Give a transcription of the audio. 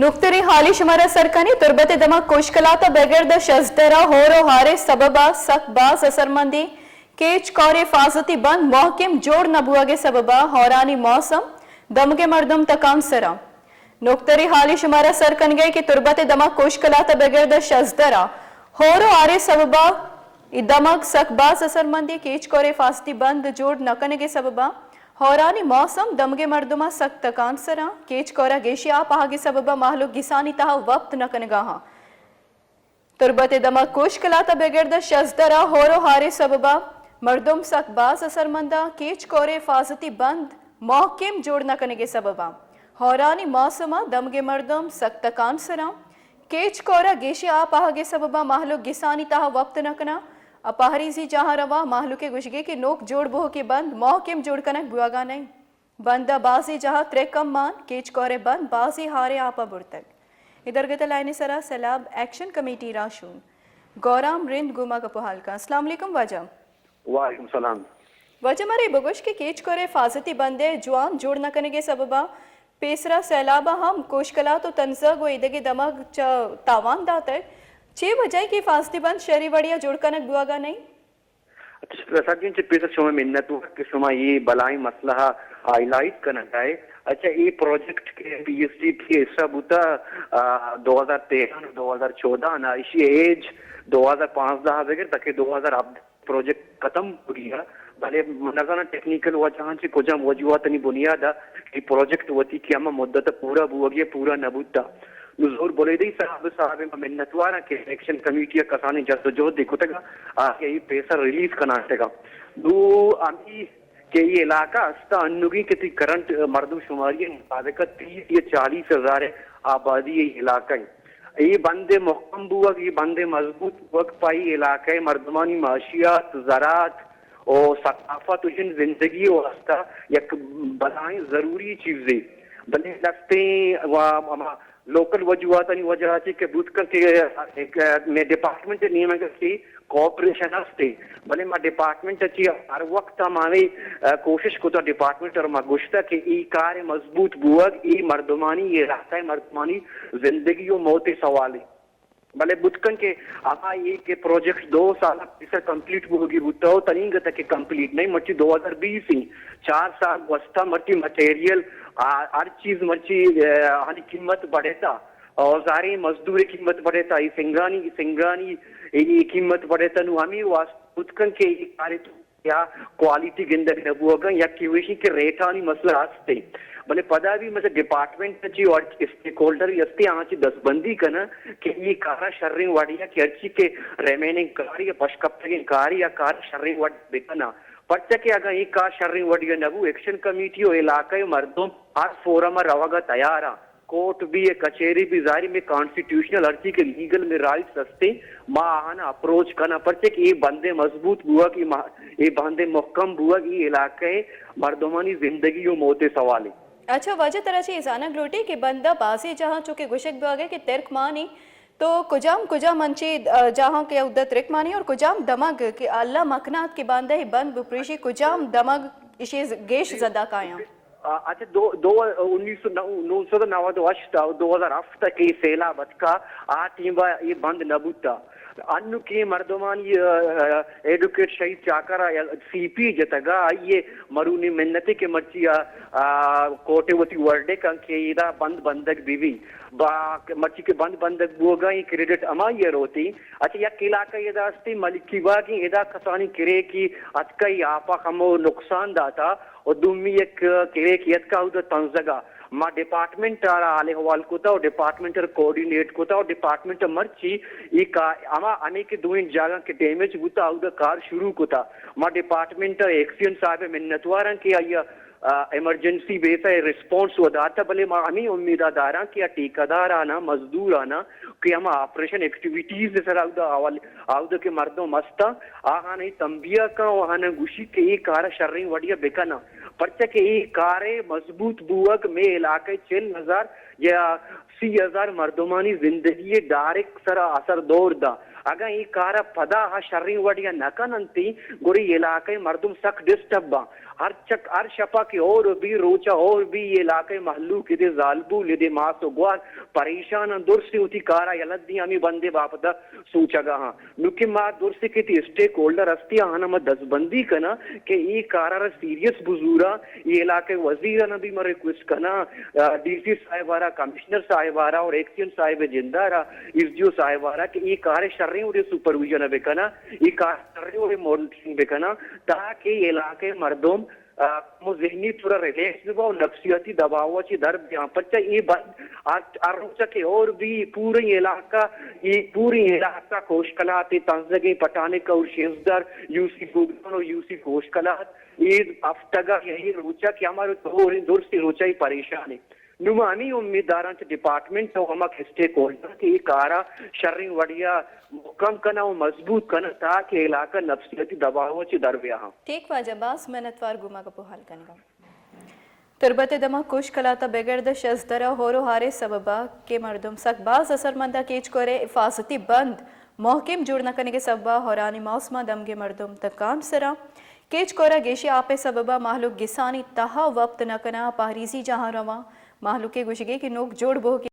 نوکتریں حالی شمارا سر کنیں۔ تربت ءِ دمگ کوشکلات ءَ بگر داں شزدر ءَ ہور ءُ ہار ءِ سبب ءَ سک باز اثرمندیں کیچ کور ءِ حفاظتی بند مہکم جوڑ نہ بوگ ءِ سبب ءَ ہورانی موسم دمگ ءِ مردم تکان سر اَنت۔ نوکتریں حالی شمارا سر کنگ ءَ کہ تربت ءِ دمگ کوشکلات ءَ بگر داں شزدر ءَ ہور ءُ ہار ءِ سبب ءَ اے دمگ سک باز اثرمندیں کیچ کور ءِ حفاظتی بند جوڑ نہ کنگ ءِ سبب ءَ ہورانی موسم دمگ ءِ مردماں سک تکان سر اَنت۔ کیچ کور ءَ گیشیں آپ آہگ ءِ سبب ءَ مہلوک گسانی تہا وپت نہ کنگ ءَ اَنت۔ تربت ءِ دمگ کوشکلات ءَ بگر داں شزدر ءَ ہور ءُ ہار ءِ سبب ءَ مردم سک باز اثرمند اَنت۔ کیچ کور ءِ حفاظتی بند مہکم جوڑ نہ کنگ ءِ سبب ءَ ہورانی موسم ءَ دمگ ءِ مردم سک تکان سر اَنت۔ کیچ کور ءَ گیشیں آپ آہگ ءِ سبب ءَ مہلوک گسانی تہا وپت نہ کناں ءُ پہریزی جاہاں رواں۔ مہلوک ءِ گوشگ ءَ کہ نوک جوڑ بوہوکیں بند مہکم جوڑ کنگ بوہگا نہ اِنت۔ بند ءَ بازیں جاہاں ترک ہم مان، کیچ کور ءِ بند بازیں ہاریں آپ ءَ برتگ۔ اے درگت ءَ لائن ءِ سرا سیلاب ایکشن کمیٹی راہشون گورام رند گوں ما گپ ءُ ہال کنت۔ السلام علیکم واجہ۔ وعلیکم السلام۔ واجہ مارا اے بگوش کہ کیچ کور ءِ حفاظتی بند ءِ جوان جوڑ نہ کنگ ءِ سبب ءَ پیسرا سیلاب ءَ ہم کوشکلات ءُ تنزگ ءُ ایدگہ دمگ چہ تاوان داتگ۔ چے وجہ اِنت کہ حفاظتی بند شری وڑی ءَ جوڑ کنگ بوہگا نہ اِنت؟ اچھا، سجین چہ پیسر شما منت وار کہ شما اے بلاہیں مسئلہ ءَ ہائی لائٹ کنگ ءَ ئے۔ اچھا، اے پروجیکٹ کہ پی ایس ڈی پی ءِ حصہ بوتا، آ، دو ہزار تیرہ ءَ دو ہزار چودہ ءَ، ایشی ایج دو ہزار پانزدہ ءَ بگر تاکہ دو ہزار ہبدہ پروجیکٹ ختم بوگی ءَ، بلے من نزاناں ٹیکنیکل وجہاں چہ کجام وجوہاتانی بنیاد ءَ اے پروجیکٹ وتی کہ ہما مدت ءَ پورا بوگی ءَ پورا نہ بوتا۔ نوں زور بلیدئی صاحب، صاحب ءِ ما منتوار آں کہ ایکشن کمیٹی ءَ کسانیں جد ءُ جہد ءَ کتگ ءُ آ کہ اے پیسہ ریلیز کنائینتگ ءَ۔ نوں ہمے کہ اے علاقہ است ءَ انوگیں کہ تئی کرنٹ مردم شماری ءِ مطابق ءَ تیس یا چالیس ہزار ءِ آبادی اے علاقہ اِنت۔ اے بند ءِ مھکم بوگ، اے بند ءِ مضبوط بوگ پہ اے علاقہ ءِ مردمانی معاشیات، زراعت ءُ ثقافت ءُ ژند زندگی ءِ واستہ یک بلاہیں ضروری چیزے۔ بلے لھتیں ءُ ہما لوکل وجوہاتانی وجہ ءَ چہ کہ بوت کنت کہ یک مئے ڈپارٹمنٹ ءِ نیمگ ءَ چہ کوآپریشن است اِنت، بلے ما ڈپارٹمنٹ ءَ چہ ہر وقت ءَ ما ہمے، ءَ، کوشش کتہ، ڈپارٹمنٹ ءَ را ما گوشتہ کہ اے کار ءِ مضبوط بوگ اے مردمانی، اے علاقہ ءِ مردمانی زندگی ءُ موت ءِ سوالے۔ بلے بوت کنت کہ ہما اے کہ پروجیکٹ دو سال ءَ پیسر کمپلیٹ بوگی بوتہ ءُ تنیگتہ کہ کمپلیٹ نہ اِنت، مرچی دو ہزار بیس اِنت، چار سال گوستہ، مرچی مٹیریل، آ، ہر چیز مرچی، ءَ، آنی قیمت بڑھتہ، اوزاریں مزدور ءِ قیمت بڑھتہ، اے سنگانی، سنگانی اے قیمت بڑھتہ، نوں ہمے واستہ بوت کنت کہ اے کارے تو یا کوالٹی گندگ نہ بوگ ءَ، یک ایشی کہ ریٹانی مسئلہ است اِنت۔ بلے پدا بھی مطلب ڈپارٹمنٹ ءَ چہ ہر اسٹیک ہولڈر است اِنت، آہاں چہ دستبندی کناں کہ اے کار ءَ شریں وڑے ءَ کہ ہرچی کہ ریمیننگ کار یا پشکپتگیں کار یا کار ءَ شریں وڑ بکناں۔ پرچا کہ اگاں اے کار شریں وڑے ءَ نہ بو، ایکشن کمیٹی ءُ علاقہ ءِ مردم ہر فورم ءَ روگ ءَ تیار اَنت۔ کورٹ بھی، کچہری بھی، ظاہر اِنت مئے کانسٹیٹیوشنل ہرچی کہ لیگل مئے رائٹس است اِنت، ما آہاں اپروچ کناں، پرچہ کہ اے بند ءِ مضبوط بوگ، اے ما-، اے بند ءِ مھکم بوگ، اے علاقہ ءِ مردمانی زندگی ءُ موت ءِ سوالے۔ اچھا واجہ، ترا چہ اے زانگ لوٹی کہ بند ءَ بازیں جاہاں چو کہ گوشگ بوگ ءَ کہ ترک مان اِنت، تو کجام کجام انچیں، ءَ، جاہاں کہ اودا ترک مان اِنت اور کجام دمگ کہ اللہ مکنات کہ باندا اے بند بپریشی، کجام دمگ ایشی ز-، گیش زدہ کایاں؟ آ، اچھا، دو، دو، انیس سو نو، نو سد ءُ نود ءُ ہشت ءَ، دو ہزار ہفت ءَ کہ سیلاب اتکا، آ ٹیم ءَ اے بند نہ بوتا۔ انوکیں مردمانی، آ، آ، ایڈوکیٹ شہید چاکر ءَ سی پی جتگا، آئی ءِ مرونی منتے کہ مرچی آ، آ، کورٹ ءَ وتی ورڈکٹ اِنت کہ ادا بند بندگ بہ بی۔ با، مرچی کہ بند بندگ بوگا ایں، کریڈٹ ہمائی ءَ روتی۔ اچھا، یک علاقہ ادا استی ملکی باغ ایں، ادا کسانی کریکی اتکئی، آپا ہمو نقصان داتا ءُ دومی یک کریکی اتکا اودا تنزگا۔ ما ڈپارٹمنٹ ءَ را حال احوال کتا ءُ ڈپارٹمنٹ ءَ را کوآرڈینیٹ کتا ءُ ڈپارٹمنٹ ءَ مرچی ای کا-، ہما ہمے کہ دوئیں جاگہ کہ ڈیمیج بوتا، اودا کار شروع کتا۔ ما ڈپارٹمنٹ ءَ ایکسیئن صاحب ءِ منتوار ایں کہ آئی ءَ، آ، ایمرجنسی بیس ءَ ریسپانس ءَ داتا، بلے ما ہمے امیدا داراں کہ آ ٹھیکیدار آناں، مزدور آناں کہ ہما آپریشن ایکٹیویٹیز ءِ سرا اودا اول، اودا کہ مردم استاں، آہاں اے تنبیہ کن ءُ آہاں گوشی کہ اے کار ءَ شریں وڑی ءَ بکناں۔ پرچا کہ اے کار ءِ مضبوط بوگ مئے علاقہ ءِ چل ہزار یا سی ہزار مردمانی زندگی ء ڈائریکٹ سرا اثر دور دا۔ اگاں اے کار ء پدا آ شریں وڑے ء نہ کن انت، گڑا اے علاقہ ء مردم سک ڈسٹرب باں۔ ہر چک، ہر شپا کہ اور بی، روچا اور بی، اے علاقہ ء مہلوک ادے زالبول ادے ماس و گوار پریشان انت، درستی وتی کارا یلہ دی، ہمیں بندے بابت ء سوچگا ہاں۔ نوکہ ما درستی کہ تی اسٹیک ہولڈر ہستی آہانا ما دزبندی کناں کہ اے کارا را سیریس بزوراں۔ اے علاقہ وزیرانا بھی ما ریکویسٹ کناں، آ، ڈی سی صاحب آرا، کمشنر صاحب آرا اور ایکسیئن صاحب جندارا، ایس ڈی او صاحب آرا کہ اے کار شریں وڑے سپرویژن بکناں، اے کار شریں وڑے مانیٹرنگ بکناں، تاکہ اے علاقہ مردم، آ، مو ذہنی طور ریلیکس بہ باں و نفسیاتی دباؤ چی در بیاں۔ پرچہ اے بند ہر، ہر روچ کہ اور بھی پورے علاقہ، اے پورے علاقہ کوشکلات تنزگیں پٹانک اور شیزدر یو سی گوگران و یو سی کوشکلات اے ہفتگا یا اے روچا کہ ہمارو دور درستی روچا ہی پریشان ہے۔ نوں ما ہمیں امیداراں کہ ڈپارٹمنٹ و ہما اسٹیک ہولڈر کہ اے کارا شریں وڑیا مکم کناں و مضبوط کناں تاکہ علاقہ نفسیاتی دباؤ چی در بیاہاں۔ ٹھیک واجہ، باز منتوار گوں ما گپ و حال کنگا۔ تربت ء دمگ کوشکلات ء بگر دہ شزدر ء ہور و ہار ء سبب ء کہ مردم سک باز اثرمند ء کیچ کور ء حفاظتی بند مہکم جوڑ نہ کنگ ء سبب ء ہورانی موسم ء دمگ ء مردم تکان سر ء کیچ کور ء گیشیں آپ ء سبب ء مہلوک گسانی تہا وپت نہ کناں پہریزی جاہاں رواں۔ مہلوک ء گوشگ ء کہ نوک جوڑ بوگ